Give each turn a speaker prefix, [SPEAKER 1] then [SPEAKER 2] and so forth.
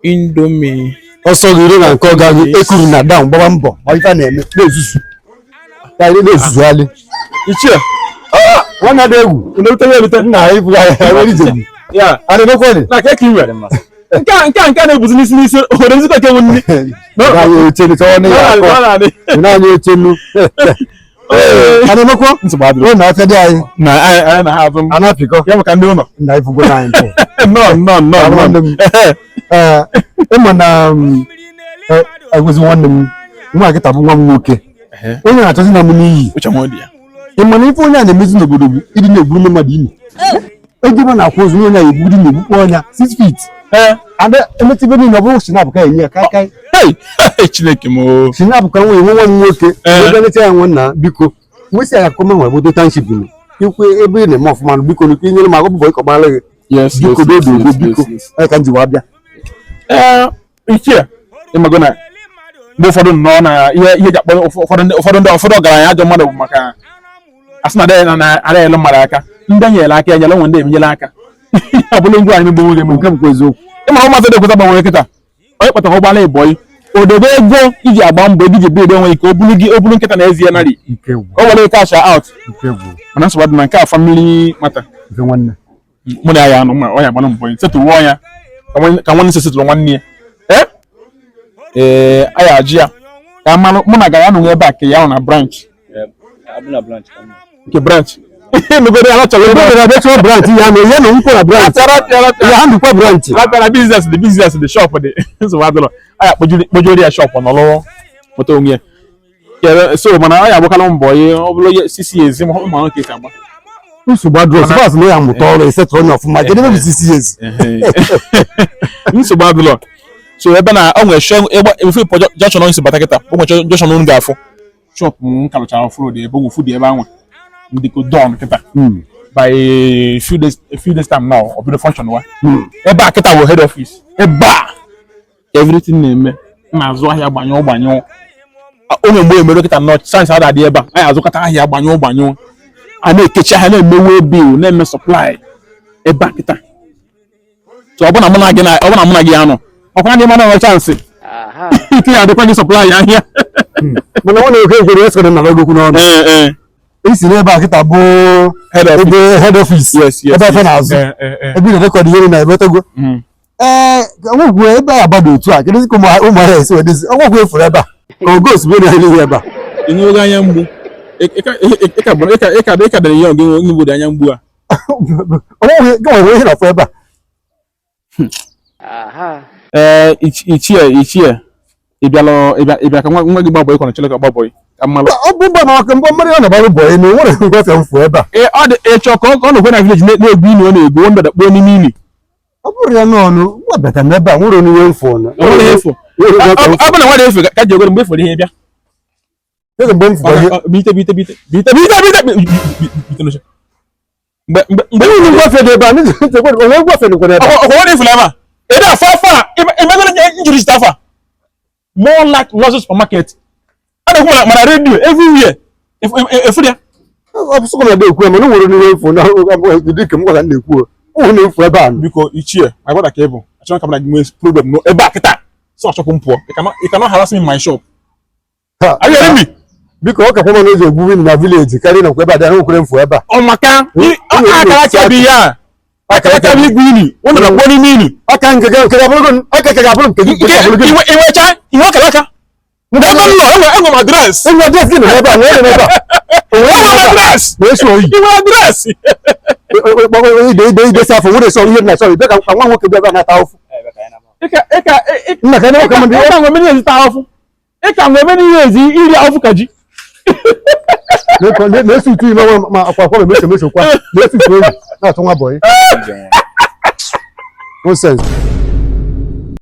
[SPEAKER 1] Indomie.
[SPEAKER 2] Ọsọ gị ire na nke ọga gị ekuru na down, gbaba mbọ ma ife a na-eme na-ezuzu ya ire na-ezuzugharị.
[SPEAKER 1] Ichie.
[SPEAKER 2] Nwanne dị egwu.
[SPEAKER 1] Na-erute ya erute.
[SPEAKER 2] Nna anyị bụ ya nwere ije
[SPEAKER 1] ya.
[SPEAKER 2] A na-emekwa dị
[SPEAKER 1] Na ka ị nwere nke a nke a na-ebuzi n'isi n'isi obodo nzikọ nke bụ nri.
[SPEAKER 2] Anyị oche chọọ na ya akọ naanị oche nnu a na-emekwa.
[SPEAKER 1] Nsogbu adịrọ.
[SPEAKER 2] Ụlọ afịa dị anyị.
[SPEAKER 1] Na anyị na ha azụ m.
[SPEAKER 2] A na-apịkọ.
[SPEAKER 1] Ya maka ndị ụlọ.
[SPEAKER 2] Nna ifugo na anyị mpụ.
[SPEAKER 1] Nnọọ, nnọọ, nnọọ.
[SPEAKER 2] Nwanne m, ee, ịma na egwezi nwanne m nwa kịta bụ nwa m nwoke onye na-achọzi na m n'iyi.
[SPEAKER 1] Uche nwa dị ya.
[SPEAKER 2] Ị ma na ife onye a na-emezi n'obodo bụ ịdị na-egburu ndị mmadụ imi ejebe na-akwụ ozu onye a egbugide na-egbukpọ ọnya 6 feet. Ada emetụ ibe niile, ọ bụrụ schnapps ka enye ya kai kai.
[SPEAKER 1] Hey, Chineke m o.
[SPEAKER 2] Schnapps ka nwa enwe nwa m nwoke. Ebe nleta ya nwe nna, biko nwesị ya akụkọ nwe bodo township nụ ikwe ebe ị na-eme ọfụma nụ, biko nụ, ka inyere m aka bụbọ ịkọgbara gị. Biko dodo biko ọ ka m ji wee bịa.
[SPEAKER 1] Ee, ichie, ịmago na mgbe ụfọdụ nnọọ na ihe ihe ji akpọ ụfọdụ ndị ụfọdụ ọgaranya ajọ mmadụ bụ maka asị na adịghị na adịghị elu mmadụ aka, ndị enyere aka enyere nwe ndị emenyere aka ọ bụla ngwa anyị megbu nwoke.
[SPEAKER 2] Nke bụkwa eziokwu.
[SPEAKER 1] Ịmara ụmụazị dị ekweta gbanwere kịta, onye kpatara ụgbọala ịbọyị odobe ego iji agba mbọ ego iji bid onwe ike o bulu gị o bulu nkịta na ezi ya narị
[SPEAKER 2] Ike gwụ.
[SPEAKER 1] O were cash out.
[SPEAKER 2] Ike gwụ.
[SPEAKER 1] Mana nsogbu dị na nke a, family matter.
[SPEAKER 2] Ife nwanne.
[SPEAKER 1] Mụ na ya anụ ma ọ ya agbanụ mbọ setụrụ ya ka nwanne si setụrụ nwanne ya. Ee, anyị ajụ ya ka mmanụ mụ na gara anụ ebe a ka ya nọ na branch. Nke branch emegoro ya chọrọ
[SPEAKER 2] ebe
[SPEAKER 1] ebe
[SPEAKER 2] na abịa chọọ branch ya na ya na nkwụ na branch ya ha ndụkwa branch.
[SPEAKER 1] Rapịa na business dị, business dị, shop dị, nsogbu adịrọ. Anyị kpojuru ya shop nọrọ nweta onwe ya. So mana anyị agbakalụ mbọ ihe ọ bụrụ ihe sisi ezi ma ọ ma ka esi agba.
[SPEAKER 2] Nsogbu adịrọ, sọfas na ya mụta ọrụ esetụrụ onye ọfụma, kedu ebe bụ 6 years?
[SPEAKER 1] Nsogbu adịrọ. So ebe na o nwere shop ebe efe junction onye si bata kịta, o nwere junction unu ga-afụ shop m kalụchara ọfụrụ dị ebe onwe dị ebe anwa ndịko don kịta. By a few days time now, ọ bido function wa. Ebe a kịta bụ head office, ebe a everything na-eme m na-azụ ahịa gbanyụọ gbanyụọ. Onye mgbe emere kịta nọ sayensị ada adị ebe a, anyị azụkọta ahịa gbanyụọ gbanyụọ, a na-ekechi ahịa, na-emewe bill, na-eme supply ebe a kịta. So ọ bụ na mụ na gị na ọ bụ na mụ na gị anọ ọkwa ndị mmadụ nwere chance ike ya adịkwa gị supply ahịa.
[SPEAKER 2] Mana nwanne oke nkwere esoro na okwu n'ọnụ.
[SPEAKER 1] Ee ee.
[SPEAKER 2] Isi n'ebe a kịta bụ
[SPEAKER 1] head office.
[SPEAKER 2] Ebe head office.
[SPEAKER 1] Yes.
[SPEAKER 2] Ebe afọ na-azụ.
[SPEAKER 1] Ee ee ee.
[SPEAKER 2] Ebe ị na-erekọdụ ihe na ebetego. Ee, nwekwu ebe a gbado otu a, kedu ka ụmụ ahịa esi wee dozi ọgwụgwụ efuru ebe a ka ogosi bụ na ihe ebe a?
[SPEAKER 1] Enyeghị anya mgbu. Ịka dịrị ya oge onye anya mgbu a.
[SPEAKER 2] Ọgwụgwụ gị nwere ihe na-afụ ebe a.
[SPEAKER 1] Ee, ichie, ichie, ị bịalụ ịbịa ka nwa gị gbabọị kọrọ Chineke gbabọị ka mmalụ.
[SPEAKER 2] Ọ bụ mba na ọkụ mbọ mmadụ ya na-agbara bọyị na onwere ngwafịa mfu ebe a.
[SPEAKER 1] Ee, ọ dị ịchọ ka ọ nọkwe na village na-egwu ini, ọ na-egwu ọ ndada kpuo n'ime ili.
[SPEAKER 2] Ọ bụrụ ya n'ọnụ nwa bata n'ebe a nwere onye mfu na
[SPEAKER 1] Ọ nwere efu. Ọ bụ na nwa na-efe ka ji egoro mgbe efere ihe bịa.
[SPEAKER 2] Eze mgbe m fụrụ ihe.
[SPEAKER 1] Bite, bite, bite, bite, bite, bite, bite n'oche. Mgbe
[SPEAKER 2] onye ngwafịa dị ebe a onye ngwafịa dịkwa n'ebe a.
[SPEAKER 1] Ọkwa nwa na-efu ebe a ede afọ afọ a emegoro njiri jite afọ a more like luxury supermarket a na-ekwu mana redio everywhere efuru ya.
[SPEAKER 2] Ọ bụ sọkọ na ekwu ya, mana o nwere onye mfu na dị ka m gwara m na-ekwu o nwere na-efu ebe a.
[SPEAKER 1] Biko ichie, my brother ka ị bụ, achọrọ ka m na gị nwee problem no ebe a kịta, so achọpụ m pụọ. You cannot harass me in my shop.
[SPEAKER 2] Ha,
[SPEAKER 1] Are you hearing me?
[SPEAKER 2] Biko, ọ kakwa mana eji egwu win na village karịa nakwa ebe a dị anya nwekwere mfu ebe a.
[SPEAKER 1] Ọ maka akara aka bụ ihe a, akara aka bụ igwu ili ọ nọ na kpọọ n'ime ili.
[SPEAKER 2] Aka nke nke ga-abụrụ aka nke ga-abụrụ nke gị nke ga-abụrụ gị.
[SPEAKER 1] Iwecha ihe akara aka ebe m nọ, enwe m address.
[SPEAKER 2] Enwe address gị nọ n'ebe a, nwere n'ebe a.
[SPEAKER 1] Enwe m address.
[SPEAKER 2] Na-esi oyi.
[SPEAKER 1] Inwe address.
[SPEAKER 2] Ide ide ide si afọ nwere sọ ihe na sọrọ bịa ka nwa nwoke bịa ebe a na-ata ahụfụ.
[SPEAKER 1] Ịka ịka
[SPEAKER 2] Nna ka na-eke mmadụ.
[SPEAKER 1] Ịka nwe many ezi taa ahụfụ, ịka nwe many ezi iri ahụfụ ka ji.
[SPEAKER 2] Na-esi utu ime ma akwa akwa meso meso kwa na-esi utu oyi na-atụ nwa bọyị. Nonsense.